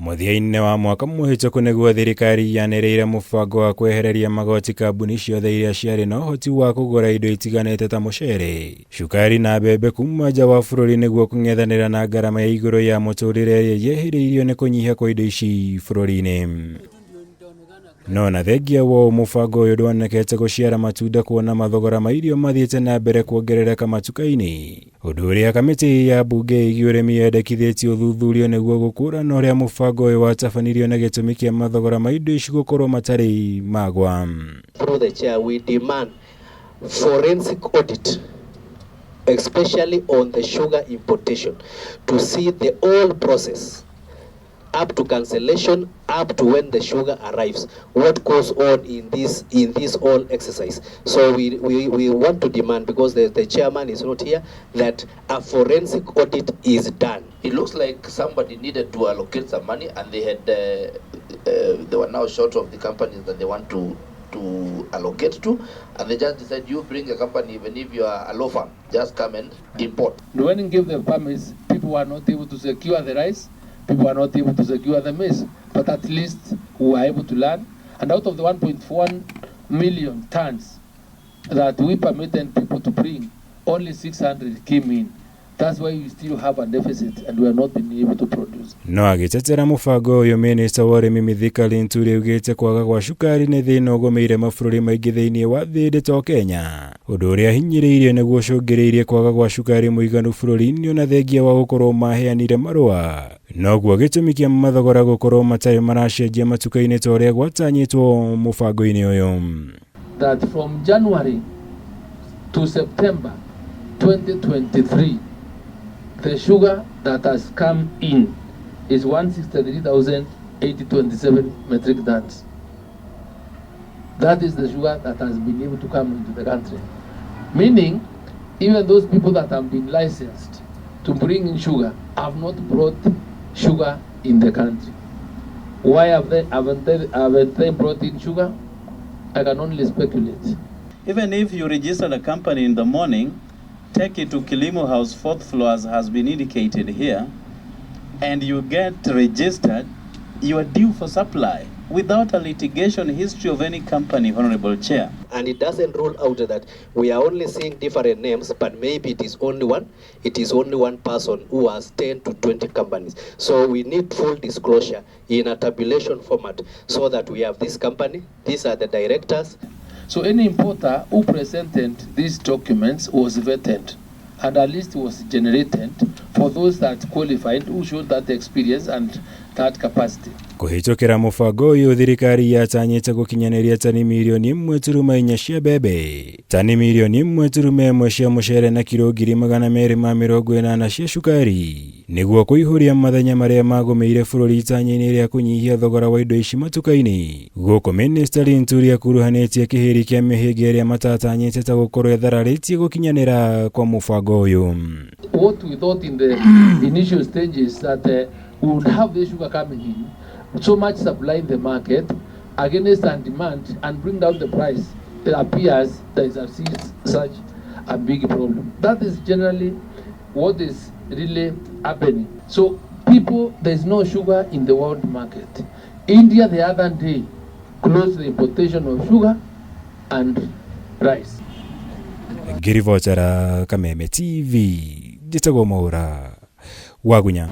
Mũthia-inĩ wa mwaka mũhĩtũku nĩguo thirikari yanĩrĩire mũbango wa kwehereria magoti kambuni ciothe iria ciarĩ na ũhoti wa kũgũra indo itiganĩte ta mũcere, cukari na mbembe kuma nja wa bũrũri nĩguo kũng'ethanĩra na ngarama ya igũrũ ya mũtũrĩre ĩrĩa yehĩrĩirio nĩ kũnyiha kwa indo ici bũrũri-inĩ. No na thengia wa ũũ mũbango ũyũ ndwonekete gũciara matunda kuona mathogora ma irio mathiĩte na mbere kuongerereka matuka-inĩ, ũndũ ũrĩa kamĩtĩ ya mbunge ĩgiĩ ũrĩmi yendekithĩtie ũthuthurio nĩguo gũkũrana ũrĩa mũbango ũyũ watabanirio na gĩtũmi kĩa mathogora ma indo ici gũkorwo matarĩ magwa. Through the chair, we demand forensic audit, especially on the sugar importation, to see the whole process up to cancellation, up to when the sugar arrives, what goes on in this whole exercise. So we want to demand, because the chairman is not here, that a forensic audit is done. It looks like somebody needed to allocate some money, and they were now short of the companies that they want to allocate to, and they just decide, "You bring a company, even if you are a law firm, just come and import." When you give the permits, people were not able to secure the rice, people were not able to secure the maize, but at least we were able to learn. And out of the 1.1 million tons that we permitted people to bring, only 600 came in. That's why we still have a deficit and we are not being able to produce. No agĩtetera mũbango ũyũ, minista wa ũrĩmi Mithika Linturi augĩte kwaga gwa cukari nĩ thĩna ũgũmĩire mabũrũri maingĩ thĩinĩ wa thĩ ĩndĩ to Kenya, ũndũ ũrĩa hinyĩrĩirie nĩguo ũcũngĩrĩirie kwaga gwa cukari mũiganu bũrũri-inĩ ona thengia wa gũkorwo maheanire marũa noguo gĩtũmi kĩa mathogora gũkorwo matarĩ maracenjia matuka-inĩ ta ũrĩa gwatanyĩtwo mũbango-inĩ ũyũ. That from January to September 2023, the sugar that has come in is 163,827 metric tons. That is the sugar that has been able to come into the country. Meaning, even those people that have been licensed to bring in sugar have not brought sugar in the country. Why haven't they brought in sugar? I can only speculate. Even if you register the company in the morning, take it to Kilimo House, fourth floor, as has been indicated here, and you get registered, you are due for supply without a litigation history of any company, Honorable Chair. And it doesn't rule out that we are only seeing different names, but maybe it is only one. It is only one person who has 10 to 20 companies. So we need full disclosure in a tabulation format so that we have this company, these are the directors. So any importer who presented these documents was vetted and a list was generated for those that qualified, who showed that experience and that capacity. Kũhĩtũkĩra mũbango ũyũ, thirikari yatanyĩte gũkinyanĩria tani mirioni 1.4 cia mbembe, tani mirioni 1.1 cia mũcere na kiro 280,000 cia cukari nĩguo kũihũria mathenya marĩa magũmĩire bũrũri itanya-inĩ rĩa kũnyihia thogora wa indo ici matuka-inĩ. Gũkũ Minista Linturi akuruhanĩtie kĩhĩri kĩa mĩhĩnga ĩrĩa matatanyĩte ta gũkorwo ĩthararĩtie gũkinyanĩra kwa mũbango ũyũ. What we thought in the initial stages, that we would have the sugar coming in, so much supply in the market against and demand and bring down the price. It appears there is a such a big problem. That is generally what is really happening. So people, there is no sugar in the world market. India the other day closed the importation of sugar and rice. Ngĩribotera Kameme TV, njĩtagwo Mwaũra Wagunya.